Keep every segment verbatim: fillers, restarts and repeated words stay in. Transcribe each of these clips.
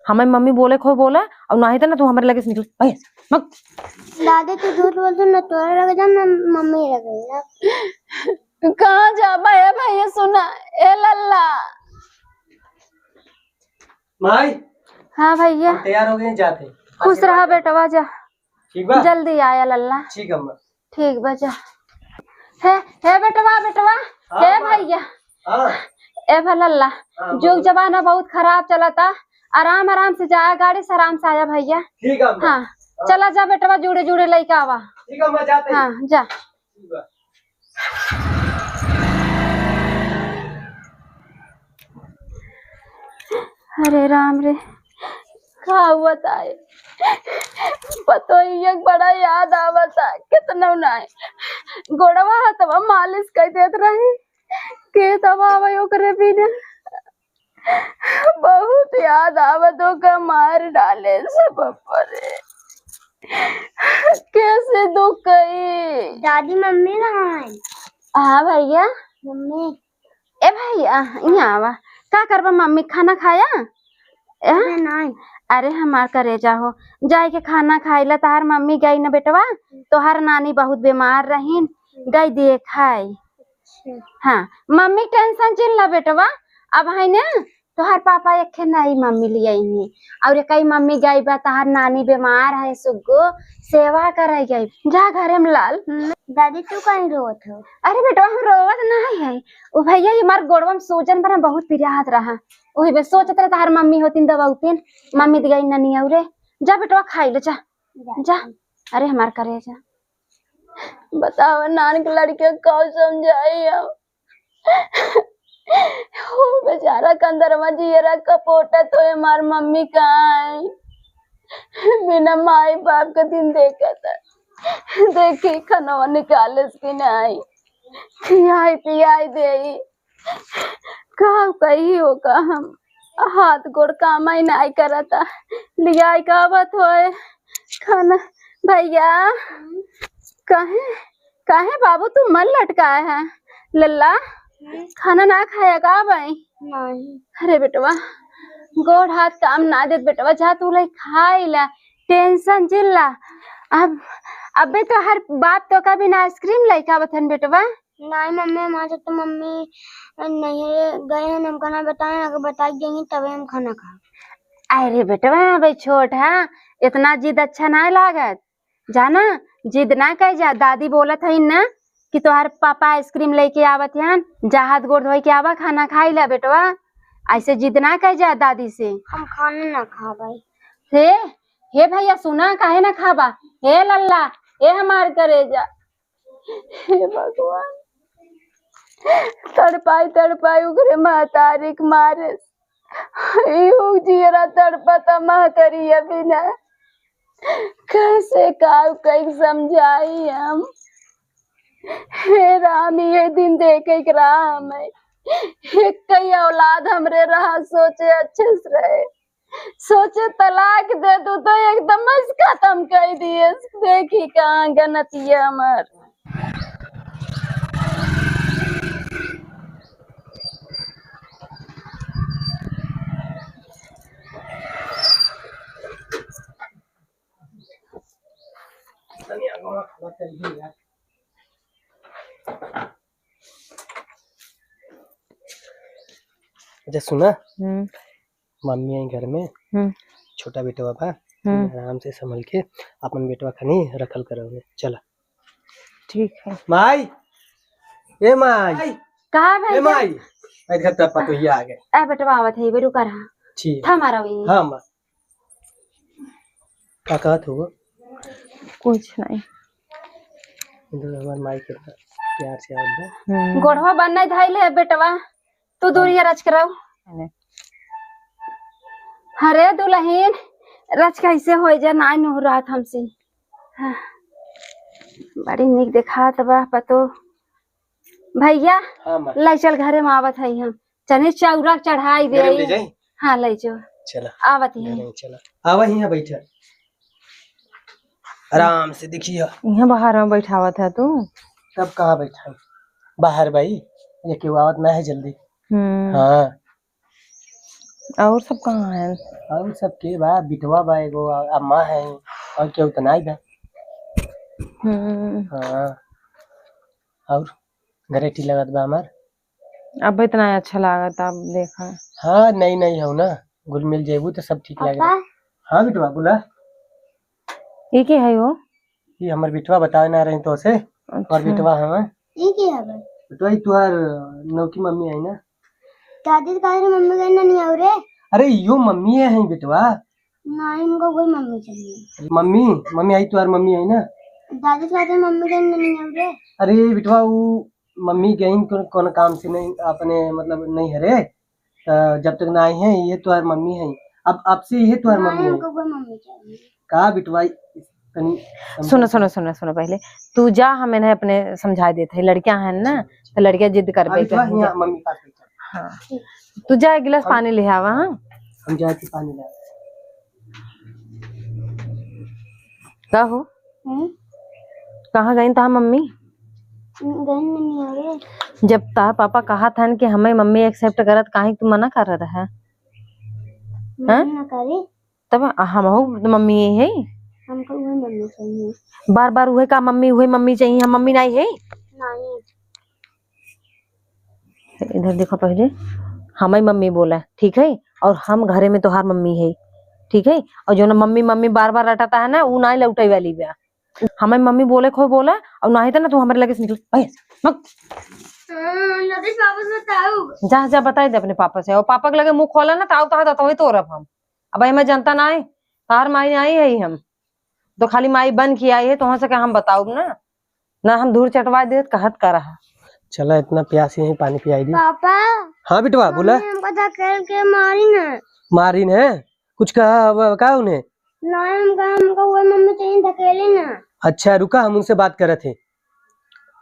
हमें मम्मी बोले को बोले, और नाही तो ना तू हमरे लगे से निकल। भैया, मग। दादी, तू झूठ बोलत हो ना, तोरा लगे जा, ना मम्मी लगे जा। कहाँ जाबा है भैया, सुना, ए लल्ला। माई। हाँ भैया। हम तैयार हो गए, जाते। खुश रहा बेटवा, जा। ठीक बा? जल्दी आया लल्ला। ठीक अम्मा। ठीक बा, जा। हे, हे बेटवा, बेटवा, हाँ, हे अम्मा। भैया। हाँ। ए भा लल्ला, हाँ, जुग बोलो। जमाना बहुत खराब चलता। आराम आराम से जा, गाड़ी से आराम से आया भैया। ठीक है अम्मा। हाँ, हाँ। चला जा बेटवा, जुड़े जुड़े लइका आवा। ठीक है अम्मा, जाते हैं। हाँ, जा। ठीक बा। अरे राम रे, का बताए, पतोहिया के बड़ा याद आवता, कितना नाई गोड़वा हथवा मालिश कर देत रही, के तब आवे ओकरे बिना। बहुत याद आवत, ओका मार डाले से, बाप रे। कैसे दुख कही? दादी, मम्मी कहाँ है? हाँ भैया। मम्मी। ए भैया, यहाँ आवा। का करबा मम्मी, खाना खाया? ए? अरे नहीं। अरे हमार करेजा हो, जाए के खाना खाइला, तहार मम्मी गई न बेटवा, तोहार नानी बहुत बीमार रहीन, गई देखाई। अच्छा। हाँ, मम्मी tension जिन ला बेटवा, अब है ना, तोहार पापा एक खे नई मम्मी लियाई हैं, और एक ही मम्मी गई बा, तोहार नानी बीमार है सुग्गो, सेवा करे गई। जा घरे में लाल। हम्म, दादी, तू काहे रोवत हो? अरे बेटवा, हम रोवत नहीं है, ओ भैया, ये हमार गोड़वा में सूजन बना बहुत पिरात रहा, वही बे सोचत रहे तोहार मम्मी होतीन दबावतीन, मम्मी दी गई ननी और। जा बेटवा, खाई ले, जा, जा। जा। अरे हमार करेजा। बताओ, नान के लड़के का समझाई हम? हो बेचारा कंदरवा जियरा कपोटा तो हमार मम्मी कहाँ है? बिना माई बाप के दिन देखत है। देखी खनवा निकाले कि नहीं, खियाई पियाई देई। का कही ओका हम, हाथ गोड़ काम ही नहीं करता। लियाई का आवत होए खाना। भैया, काहे, काहे बाबू तू मन लटकाए है? लल्ला, हम्म। खाना ना खाया का भाई? नहीं। अरे बेटवा, गोड़ हाथ काम ना देत बेटवा, जा तू ले खाई ला, tension जिन ला। अब, अबे तो हर बाप तो का बिना ice cream लेके आवत हन बेटवा। नहीं मम्मी, हमारे साथ तो मम्मी नहीं गए हैं, हमको ना बताए, अगर बता देंगी तभी हम खाना खाओ। अरे बेटवा, अबे छोट है, इतना जिद अच्छा नहीं लागत। जाना, जिद ना कर जा। दादी बोलत है ना कि तोहार पापा ice cream लेके आवत हन, जा हाथ गोड़ धोई के आवा, खाना खाई ला बेटवा। ऐसे जिद ना कर जा दादी से। हम खाना ना खाबे। हे, हे भैया सुना, काहे ना खाबा? हे लल्ला, हे हमार करेजा, हे भगवान, तड़पाई तड़पाई ओकरे महतारी के मारे, इहू जियरा तड़पता महतरिया बिना। कैसे काव कई समझाई हम? हे राम, ये दिन देखे के रहा हमें। एक कई औलाद हमरे रहा, सोचे अच्छे से रहे, सोचे तलाक दे दू तो एकदम से खत्म कर दिए। देखी कहाँ गनतिया हमार। अच्छा सुना, हम्म। मम्मी आई घर में, हम्म। छोटा बेटवा बा, हम्म। आराम से संभल के अपन बेटवा खनी रखल करोगे। चला। ठीक है। माई, ए माई। कहाँ भाई? ए माई, ए घर तब पतोहिया आ गए। ए बेटवा आवत है, बेरू कर। ठीक। था मारा वही। हाँ माँ। का कहत हो? कुछ नहीं। इधर हमार माई कितना प्यार से आवत बा। हम्म। गोड़वा बन नहीं धइले बेटवा। तू दूरिया रच के रहो। अरे। अरे दुलहिन, रच कैसे होई जा, नाई नुहरात हमसे। हाँ। बड़ी निक देखात बा पतो। भैया, हाँ, माँ। ले चल घरे में आवत है हम। चने चौरा चढ़ाई दे। घरे में ले जाई? हाँ, ले जाओ। चला। आवत ही। घरे में चला। आवा हियाँ बैठा। आराम से देखिया। यहाँ बाहर में बैठावत है तू? तब कहाँ बैठा? बाहर भाई, ये क्यों आवत ना है जल्दी। हम्म। हाँ। और सब कहाँ हैं? और सब के बा, बिटवा बा एगो, आ, अम्मा है, और केहू त नाई बा। हम्म। हाँ, और घरे ठीक लगत बा हमार। अब इतना अच्छा लागत, अब देखा। हाँ, नई नई हो ना, घुल मिल जेबू तो सब ठीक लगे। पापा? हाँ बिटवा, बोला। ये के है हो? ये हमर बिटवा बतावे ना रही तो से, और अच्छा। बिटवा हमार। ये के है भाई? बिटवा, ये तुहार नौकी मम्मी है ना? दादी तो कह रहे मम्मी गई ना नहीं आओ रे। अरे यो मम्मी है, है बिटवा। नहीं, हमको कोई मम्मी चाहिए। मम्मी, मम्मी आई, तुहार मम्मी आई ना? दादी तो कह रहे मम्मी गई ना नहीं आओ रे। अरे बिटवा, वो मम्मी गई कौन, कौन काम से नहीं, अपने मतलब नहीं हरे, त जब तक ना आई है, ये तुहार मम्मी है। अब, अब से ये तुहार नहीं, मम्मी है। हमको कोई मम्मी चाहिए। का बिटवा, तनी सुनो, समझा। सुनो, सुनो, सुनो, पहले तू जा, हम इन्हें अपने समझा देते हैं, लड़कियां हैं ना, अच्छा, अच्छा। तो लड़कियां जिद कर अभी बैठे तो हैं। यहाँ मम्मी पास बैठा। हाँ। ठीक। तू जा, एक गिलास हम पानी ले आवा, हाँ? हम जाए थे पानी ले आवे। का हो? हम्म? कहाँ गई तहार मम्मी? गई नहीं आ रहे। जब तहार पापा कहा था कि हमें मम्मी accept करत, काहे तू मना कर रहा है? मना हैं? ना करी। तब हमहू त मम्मी ही है। हमको उहे मम्मी चाहिए। बार बार उहे का मम्मी, उहे मम्मी चाहिए, हम मम्मी नहीं है? नहीं। इधर देखो पहले, हमारी मम्मी बोला, ठीक है, और हम घरे में तोहार मम्मी है, ठीक है, और जो ना मम्मी मम्मी बार बार रटाता है ना, वो ना लौटे वाली बा। हमारी मम्मी बोले खो बोला, और ना ही तो ना तू हमारे लगे से निकल, भाई, मत। हाँ, नरेश बाबू से बताओ। जा, जा, बताई दे अपने पापा से, और पापा के लगे मुंह खोला ना, ताऊ तोहार दतवई तोरब हम। अब हमें जनता ना है, तार माई आई है हम। तो खाली माई बन के आई है, तो वहां से क्या हम बताऊब ना? ना हम धूर चटवा देत, कहत का रहा। चला, इतना प्यास ही है, पानी पियाई दी। पापा। हाँ बिटवा, बोला। मम्मी हमको धकेल के मारी ना। मारी ना? कुछ कहा, अब का उन्हें? नहीं, हमको, हमको वो मम्मी चाहिए, धकेली ना। अच्छा, रुका, हम उनसे बात करत हैं।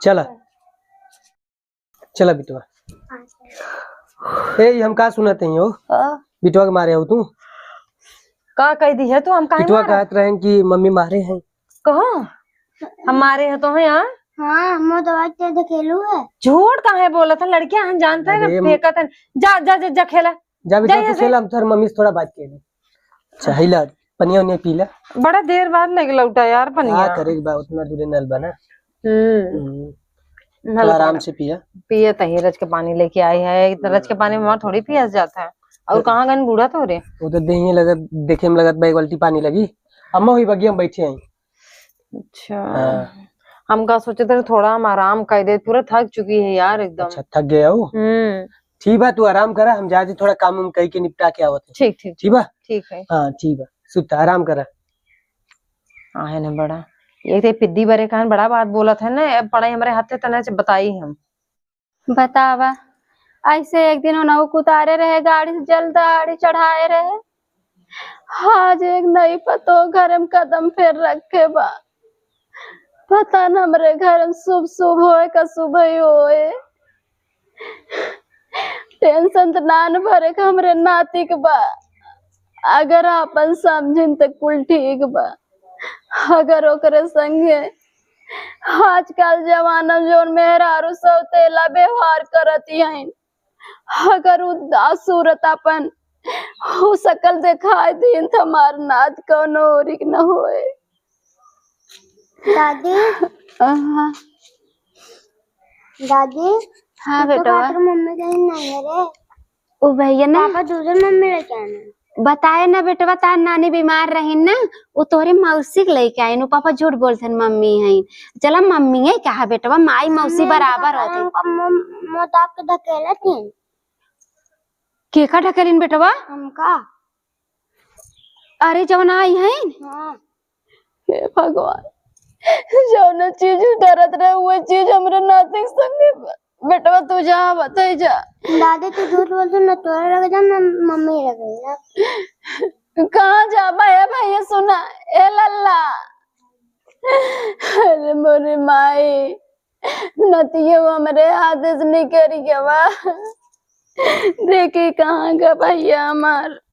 चला। चला बिटवा। ए, ई हम का सुनत हई हो? हाँ। बिटवा के मारे हो तू? का कह दी है तू? हम काहे बिटवा मारा? कहत रहन कि मम्मी मारे हैं। कहो, हम मारे हैं तो हैं, हाँ? हाँ, हम तो आज ते धकेलू है। झूठ काहे बोलत है? लड़कियां हम जानते हैं, अरे, फेंकत है। जा, जा, जा, जा खेला। जा बेटा, जा, तू जा। खेला, हम तोहर मम्मी से थोड़ा बात कर ले। अच्छा, हिला, पनिया उनिया पी ले। बड़ा देर बाद लेके लौटा यार, पनिया। का करे के बा, उतना दूरे नल बना। हम्म। हम्म। नल थोड़ा आराम बना। से पिया। पिए तही रच के पानी लेके आई है, इतना रच के पानी में थोड़ी पियास जाता है। और तो कहाँ गन बूढ़ा तो रे? वो तो देहिए लगत, देखे में लगत बा एक बाल्टी पानी लगी। अम्मा हुई बगिया में बैठी हैं। अच्छा। हाँ। हम का सोचे थे थोड़ा हम आराम कर दे, पूरा थक चुकी है यार एकदम। अच्छा, थक गया हो? हम्म। ठीक बा, तू आराम करा, हम जाते थोड़ा काम उम कई के निपटा के आवत है। ठीक, ठीक, ठीक बा? ठीक है। हाँ, ठीक बा, सुता, आराम करा। आहे ना बड़ा, ये तो पिद्दी बरे कान बड़ा बात बोलत है ना, अब पढ़ाई हमारे हाथे तना से बताई हम। बतावा, ऐसे एक दिन उन्हों उतारे रहे गाड़ी से, जल दाढ़ी चढ़ाए रहे। आज एक नई पतो घर में कदम फेर रखे बा। पता न हमरे घर में शुभ शुभ होए का शुभ ही होए। टेंशन त नान भरे का हमरे नातिक बा। अगर आपन समझिन त कुल ठीक बा, अगर ओकरे संगे आजकल जमाना में जौन मेहरारू सौतेला व्यवहार करती हईन, अगर उ दास सूरत अपन उ सकल देखाई दीन त हमार नात कौनो ओरिक न होए। दादी। हाँ। दादी, हाँ तू तो बेटवा। कहत रहे मम्मी कहीं नहीं है रे। ओ भैया ना। पापा दूसरे मम्मी लेके आना। बताए ना बेटवा, तार नानी बीमार रही ना, उ तोहरे मौसी के लेके आइन, उ पापा झूठ बोलथन मम्मी हैं। चला मम्मी है कहा बेटवा, माई मौसी मम्मी, बराबर होते। हमका मो-, मोटा के धकेलत हैं। के का ढकेलिन बेटवा? हमका। अरे जवन आई हैं? हाँ। हे भगवान, जौन चीज डरत रहे, वो चीज हमरे नातिक संगे बा। बेटवा, तू जा, बताई जा। दादी, तू झूठ बोलत हो, ना तोरा लगे जाम, ना मम्मी लगे जाम। कहाँ जाबा, ए भैया, सुना, ए लल्ला। अरे मोरी माई, नतिया हमरे हाथ से निकल गवा। देखी कहाँ का भैया हमार।